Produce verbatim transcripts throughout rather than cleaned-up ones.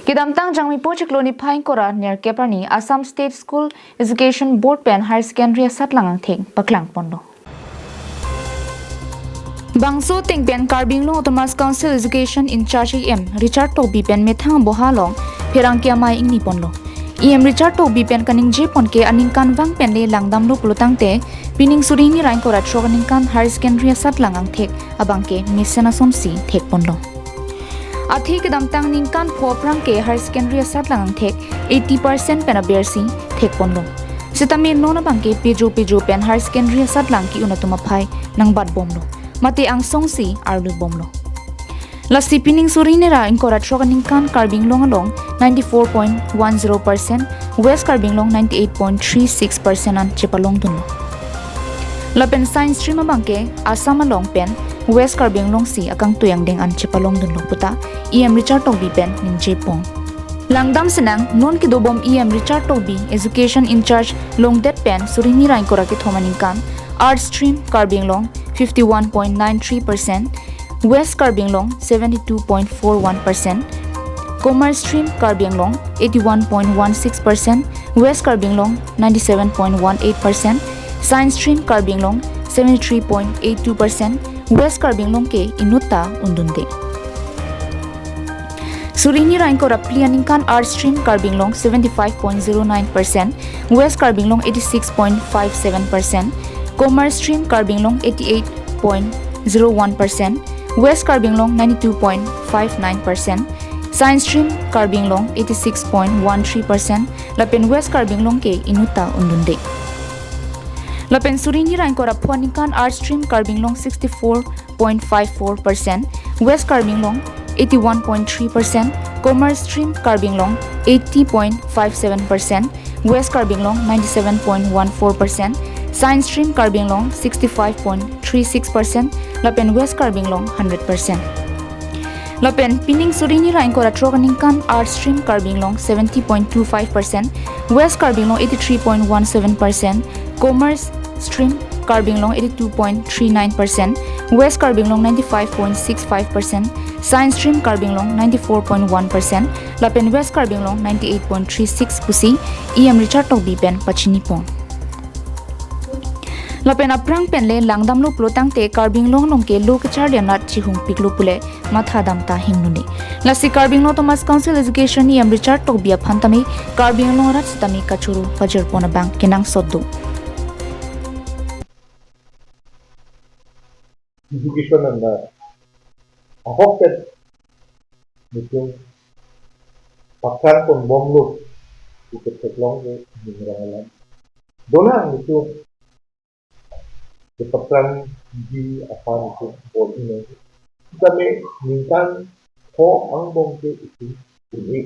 Kedamtang Jangmipo chiklo niphai ingkoi ra nerkep arni Assam State School Education Board pen Higher Secondary asatlang angthek paklang ponlo. Bangso ateng pen Karbi Anglong Autonomous Council Education in-charge E M Richard Tokbi pen methang aboha along pherangke amei ingni ponlo. E M Richard Tokbi pen kaningje pon ke aningkanvang pen le langdamlo pulo tangte, pining suri hini ra ingkoi ra throk aningkan Higher Secondary asatlang angthek abang ke mesen asonsi thek ponlo. Athe kedamtang ningkan pho aphrang ke Higher Secondary asatlang angthek eighty percent pen abersi thek ponlo. Sitame non abang ke pejo pejo pen Higher Secondary asatlang ki-un atum aphai nangbat bomlo. Mate angsong si arlu bomlo. Lasi pining suri hini ra ingkoi ra throk aningkan Karbi Anglong along ninety-four point one zero percent, West Karbi Anglong ninety-eight point three six percent an chepalongdunlo. Lapen Science stream abang ke Assam along pen West Karbi Anglong si akangtui angdeng an chepalongdunlo puta E M Richard Tokbi pen ningje pon. Langdam sinang, non kedobom E M Richard Tokbi, Education in-charge longdet pen suri hini ra ingkoi ra kethom aningkan, Arts stream Karbi Anglong fifty-one point nine three percent, West Karbi Anglong seventy-two point four one percent, Commerce stream Karbi Anglong eighty-one point one six percent, West Karbi Anglong ninety-seven point one eight percent, Science stream Karbi Anglong seventy-three point eight two percent, West Karbi Anglong ke inutta undunde. Suri hini ra ingkoi ra phli aningkan Arts stream Karbi Anglong seventy-five point zero nine percent, West Karbi Anglong eighty-six point five seven percent, Commerce stream Karbi Anglong eighty-eight point zero one percent, West Karbi Anglong ninety-two point five nine percent, Science stream Karbi Anglong eighty-six point one three percent, lapen West Karbi Anglong ke inutta undunde. Lapen suri hini ra ingkoi ra pho aningkan Arts stream Karbi Anglong sixty-four point five four percent, West Karbi Anglong eighty-one point three percent, Commerce stream Karbi Anglong eighty point five seven percent, West Karbi Anglong ninety-seven point one four percent, Science stream Karbi Anglong sixty-five point three six percent, lapen West Karbi Anglong hundred percent. Lapen pining suri hini ra ingkoi ra throk aningkan Arts stream Karbi Anglong seventy point two five percent, West Karbi Anglong eighty-three point one seven percent, Commerce stream Karbi Anglong eighty-two point three nine percent, West Karbi Anglong ninety-five point six five percent, Science stream Karbi Anglong ninety-four point one percent, lapen West Karbi Anglong ninety-eight point three six pusi E M Richard Tokbi pen pachini pon. Lapen aphrang pen le langdamlo pulo tangte Karbi Anglong along ke lo kacharli anat chihungpiklo pule matha dam ta hingnone. Lasi Karbi Anglong Autonomous Council Education E M Richard Tokbi aphan tame Karbi Anglong arat sitame kachoro pajir pon abang kenangsot do. Education anda ahok pen nelitum paklang ponbomlo pu ketheklong ke ningrang alam. Bonang nelitum kepaklang di aphan nelitum bor-i nang. Sitame ningkan pho angbong ke itum un-e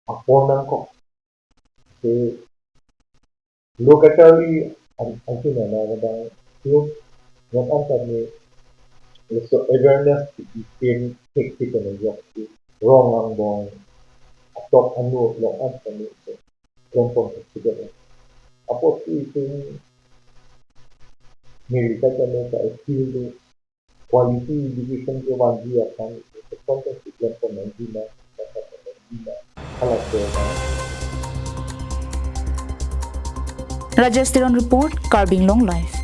apor nangkok. Ke lo kacharli an, ansi nana kadang tum ngat an tame laso awareness di pen thek thek kana yok si rong angbong atok anu long an tame klem pon thek thek. Apotsi itum neli kacharli ka appeal do quality education kevangji aphan itum content si klem pon nangji ma, klem pon nangji ma, hala ke na. Rajesh Teron report, Karbi Anglong Live.